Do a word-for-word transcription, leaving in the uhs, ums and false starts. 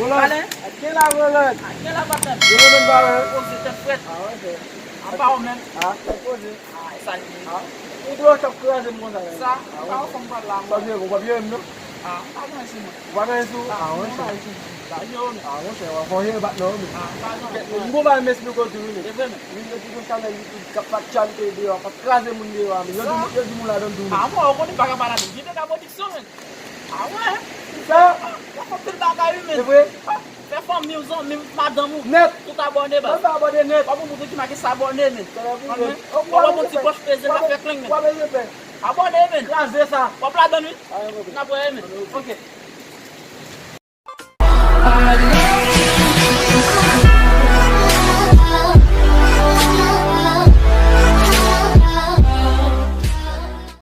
Pale. Gen la, Roland. A, gen la, patnè. Yo, Roland, ba, wè. Poze, tèt frèt. A, wè, frè. A pa ou menm. A, tèt poze. A, e sa li ye. A, ou dwe t ap kraze m konsa, menm. Sa, a, ou pa wè. Fò m pral la, sa vle, ou pa byen menm, non? A, m pa gen anyen sou mwen. Ou pa gen anyen sou ou? A, a, monchè. M pa gen anyen sou mwen. Sa, yo, men. A, monchè, w ap fè yon bat, non, men. A, m pa gen anyen. Bon, bagay m esplike w tou, wi, men. E vre, men. Wi, yo di gon chanèl YouTube k ap fè aktyalite deyò, k ap kraze moun deyò a, men. Yo di, yo di moun ladan tou, men. A, mwen, ou konnen m pa ka pale avè w. J P K Production, men. A wè? Sa? Y ap fè anpil bagay, wi, men. Se vre? Fè fanmi w, zanmi w, madanm ou. Nèt. Tout abòne, baz. Tout abòne nèt. W ap yon moun ki make sa abòne, men. Sa la pou mwen. Ou wè yon ti pòch peze, l ap fè kleng, men. W ap bezwen fè. Abòne, men. Kraze sa. W ap ladann, wi. A, yon pwoblèm. N ap wè, men. Ok.